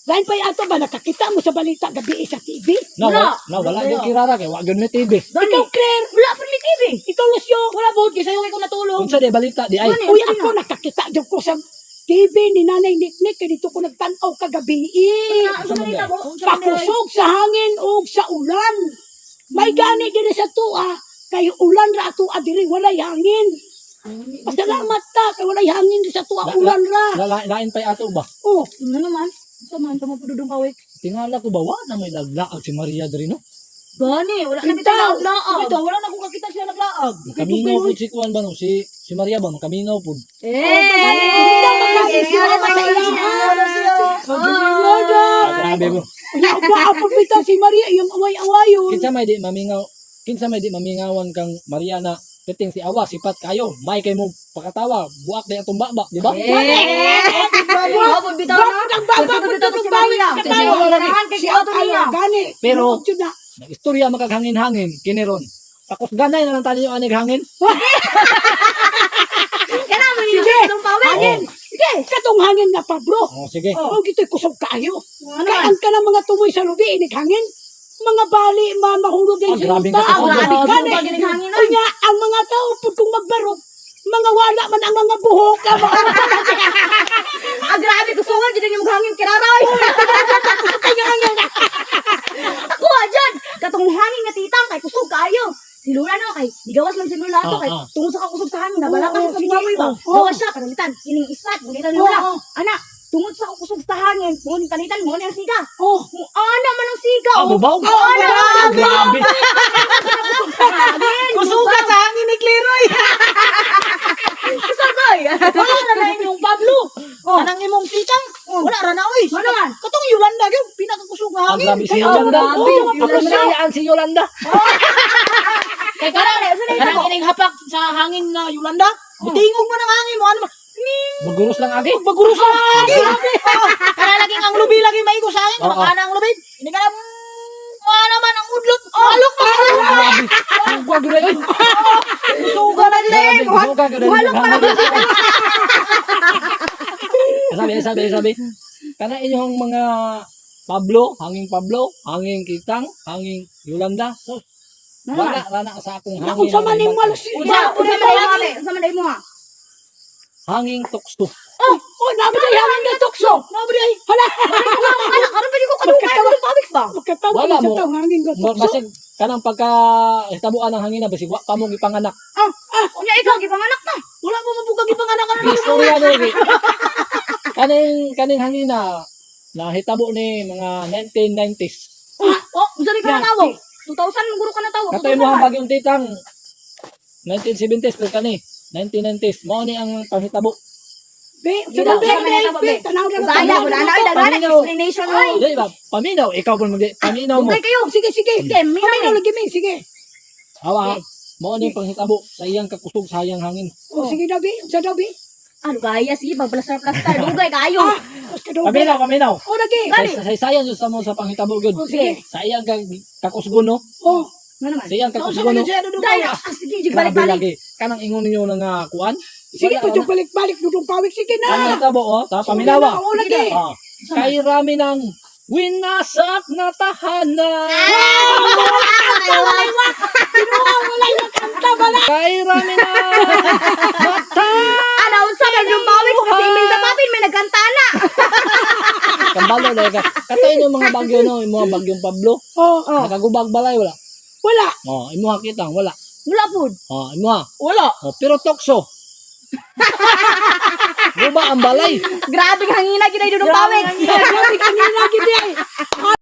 Lain pa ato ba nakakita mo sa balita gabi sa TV? Na Wala. wala, na wala yung kirara kay wa gyud may TV. Ikaw, Claire, Wala pa ni TV. Ikaw, Lucio. Wala buot kay sayo kay ko natulog. Unsa di balita di ay? Ano? Uy, ako nakakita jud ko sa TV ni Nanay Niknik kay dito ko nagtan-aw kagabi. Unsa man mo? Pakusog sa hangin ug sa ulan. May gani diri sa tuwa kay ulan ra ato diri, walay hangin. Pasalamat ta kay walay hangin diri sa tuwa, ulan ra. Lain pa ato ba? Oh, Ano naman? Unsa man tamo pududong kawe? Tingala ko ba wa na may laglaag si Maria diri, no? Gani, wala na Bitaw. bitaw naglaag. Ito, wala na akong kakita sila naglaag. Kaminaw pud si kuan ba, no? Si Maria ba makaminaw pud. Eh, si Maria sa iya. Ah, grabe mo. Naapod bitaw si Maria iyang away-awayon. Kinsa may di mamingawan kang Maria na piting si awa sipat kayo, may kay mo pakatawa, buak day atong baba, di ba? Wala bitaw na. Ang baba po Bitaw itong si bawit Maria. katawa. Ganahan kay Si kuwato niya. Gani. Pero- Yun na. Nag-istorya makaghangin-hangin kini ron. Takos ganay na lang tayo anig hangin. Kana mo ni Sige. dudong pawe. Hangin. Sige. Katong hangin na, Pablo. Oh, sige. Oh, gito'y kusog kaayo. Ano Kay man? ang kanang mga tumoy sa lubi, inig hangin. Mga bali, mahulog din Ah, sa grabe yuta. ka kusog. Ah, grabe Gani. kusog ang hangin, ay. Unya, ang mga tao, pud kung magbarog, mga wala man ang mga buhok. Ang mga Ah, grabe kusugan jud yung hangin kiraray. kanya hangin. Ako ah, dyan! Katong hangin nga titang kay kusog kaayo. Si Lula no kay gigawas man si Lula ato Ah, kay ah. tungod sa kakusog sa hangin nabala Oo, ka sa sige. buhamoy ba. Oo. Gawas siya kanalitan kining ispat gulitan ni Lula. Oo. Anak, tungod sa kakusog sa hangin mo ning kanitan mo ni ang siga. Oh, Mo ana man ang siga. Ah, oh. bubaw. Ana! Ah, grabe. Kusog sa hangin. Kusuga sa hangin ni Cleroy. Kusog oy. Wala ra na inyong Pablo. Oh. Anang imong titang. Wala ra na oy. Wala man. Katong Yolanda gyud pinakakusog nga Ah, hangin. grabe si Kay- Yolanda. grabe, Oh, si Yolanda. Pagkasayaan si Yolanda. Kay kanang Wala, saan na kanang ining hapak sa hangin na Yolanda. Mutingog man ang hangin mo ano man. Maguros lang agi. Baguro sa hangin. Kana laging ang lubi lagi maigo sa hangin, Oo. makana ang lubi. Ini kana wala naman ang udlot. Alok pa sa Grabe. Ang gud ay. Kusuga na din. Grabe, kusuga gyud ay. Buhalok pa lang. Sabi, sabi, sabi. Kana inyong mga Pablo, hanging Pablo, hanging Kitang, hanging Yolanda. So, wala rana sa akong hangin. Naku, sa ang maning ibang- malos. Unsa unsa man dai mo ate? Unsa man dai mo ha? Hanging tukso. Oh, oh, nabi day hangin na tukso. Nabi ay. Hala, Anak, karon pa ko kadungay Magkatawa. dudong pawik ba? magkatawa Wala mo sa mo. taong hangin na tukso. Basig kanang pagka hitabuan ng hangin na basig wa pa mong ipanganak. Ah, unya ikaw gipanganak na. Wala mo mabugag ipanganak ka na. Istorya ni kaning kaning hangin na nahitabo ni mga 1990s. Oh, unsa ni ka natawo? 2000 guro ka natawo. Katoy mo ang bagyong titang 1970s pero kani 1990s mao ni ang panghitabo. Be, sa be, Unsa man be, natabo, be, be? tanaw na Gaya, tanaw wala na na oy daghan Paminaw. explanation oy. Di ba? Paminaw ikaw pud mag paminaw mo. Dugay kayo. Sige, sige. Sige, minaw Paminaw eh. lagi mi, sige. Awa. Mao ni ang panghitabo sa iyang kakusog sa iyang hangin. Oh, sige daw, be. Sa daw, be. Ano gaya sige pagplastar-plastar dugay kayo. Ah, mas kadugay. Paminaw, paminaw. Oh, lagi. Gani. Sa sayang jud sa mo sa panghitabo gyud. Oh, sige. Sa iyang kakusgon no. Oh, Ano naman? Sa iyang Unsa kakusgon man no. yun siya dudong Gaya, ah, sige jud Grabe balik-balik. lagi. Kanang ingon ninyo na nga kuan. sige, Wala, pwede wala. balik-balik, dudong pawik. Sige na. Ang hitabo oh, ta paminawa. Oh, lagi. Ah. Kay rami ng winasak na tahanan. Kay rami ng mata. Ano unsa man yung pawik kasi Imelda Papin may nagkanta na. Kambalo na ka. Katoy yung mga bagyo no, yung mga bagyong Pablo. Oh, Oh, Nakagubag balay wala. wala. Oh, imuha kitang wala. wala pud. Oh, imuha. Wala. Oh, pero tukso. Guba ang balay. Grabe hangina gid ay dudong pawik. Grabe kanina, gidi ay.